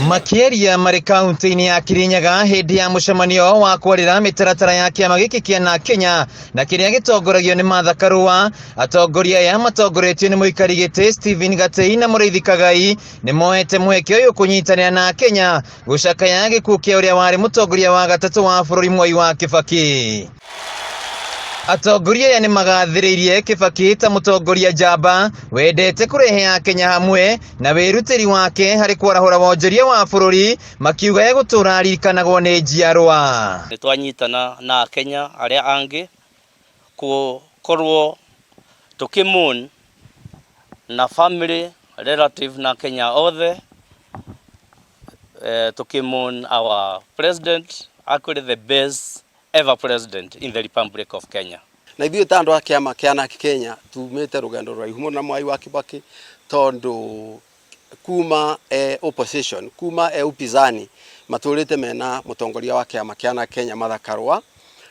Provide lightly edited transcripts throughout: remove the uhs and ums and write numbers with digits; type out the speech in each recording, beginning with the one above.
Makĩaria marĩ kaunti-inĩ ya Kirinyaga hĩndĩ ya mũcemanio wa kwarĩra mĩtaratara ya kĩama gĩkĩ kĩa NARC Kenya na kĩrĩa gĩtongoragio nĩ Martha Karua, atongoria aya matongoretio nĩ mũikari gĩtĩ Stephen Gatei na Mũrĩithi Kagai nĩ moete mweke ũyũ kũnyitanĩra na Kenya gũcakaya gĩkuũ kĩa ũrĩa warĩ mũtongoria wa gatatũ wa bũrũri Mwai wa Kibaki. Atongoria aya nĩ magathĩrĩirie Kibaki ta mũtongoria njamba wendete kũrehe Akenya hamwe na wĩrutĩri wake harĩ kwarahũra wonjoria wa bũrũri, makiuga egũtũra aririkanagwo nĩ njiarwa. Nĩ twanyitana na Akenya arĩa angĩ gũkorwo tũkĩmourn na family, relative na Kenya othe, tũkĩmourn our president, actually the best ever president in the Republic of Kenya. Na ithuĩ ta andũ a kĩama kĩa NARC Kenya tumĩte rũgendo rũraihu mũno na Mwai wa Kibaki, tondũ kuma opposition, kuma upinzani, matũrĩte mena mũtongoria wa kĩama kĩa NARC Kenya Martha Karua,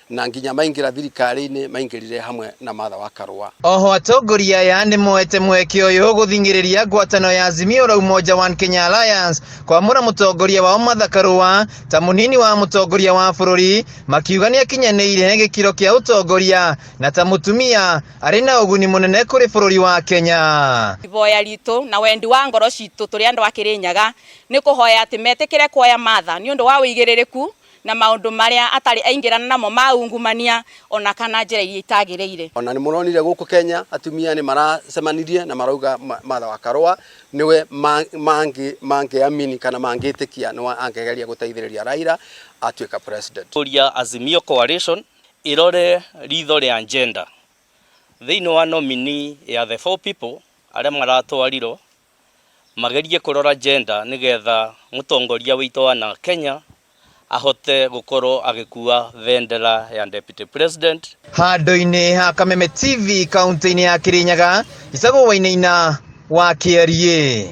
na nginya maingĩra thirikari-inĩ maingĩrire hamwe na Martha wa Karua. Oho atongoria aya nĩ moete mweke ũyũ gũthing'ĩrĩria ngwatanĩro ya Azimio la Umoja One Kenya Alliance kwamũra mũtongoria wao Martha Karua ta mũnini wa mũtongoria wa bũrũri, makiuga nĩ akinyanĩire gĩkĩro kĩa ũtongoria na ta mũtumia arĩ na ũguni mũnene kũrĩ bũrũri wa Kenya. Ivoya ritũ na wendi wa ngoro citũ tũrĩ andũ a Kĩrĩnyaga nĩ kũhoya atĩ metĩkĩre kuoya Martha nĩ ũndũ wa ũigĩrĩrĩku na maũndũ marĩa atarĩ aingĩrana namo ma ungumania ona kana njĩra iria itagĩrĩire. Ona nĩ mũronire gũkũ Kenya atumia nĩ maracemanirie na marauga Martha wa Karua nĩwe mangĩamini kana mangĩtĩkia nĩwe angĩgeria gũteithĩrĩria Raila atuĩka president. Ũria Azimio Coalition irore ritho rĩa gender thĩinĩ wa nominee ya the four people arĩa maratwarirwo, magerie kũrora gender nĩgetha mũtongoria witũ wa NARC Kenya ahote gũkorwo agĩkua bendera ya deputy president. Handũ-inĩ ha Kameme TV kaunti-inĩ ya Kirinyaga, Icagwo Wainaina wa Kĩariĩ.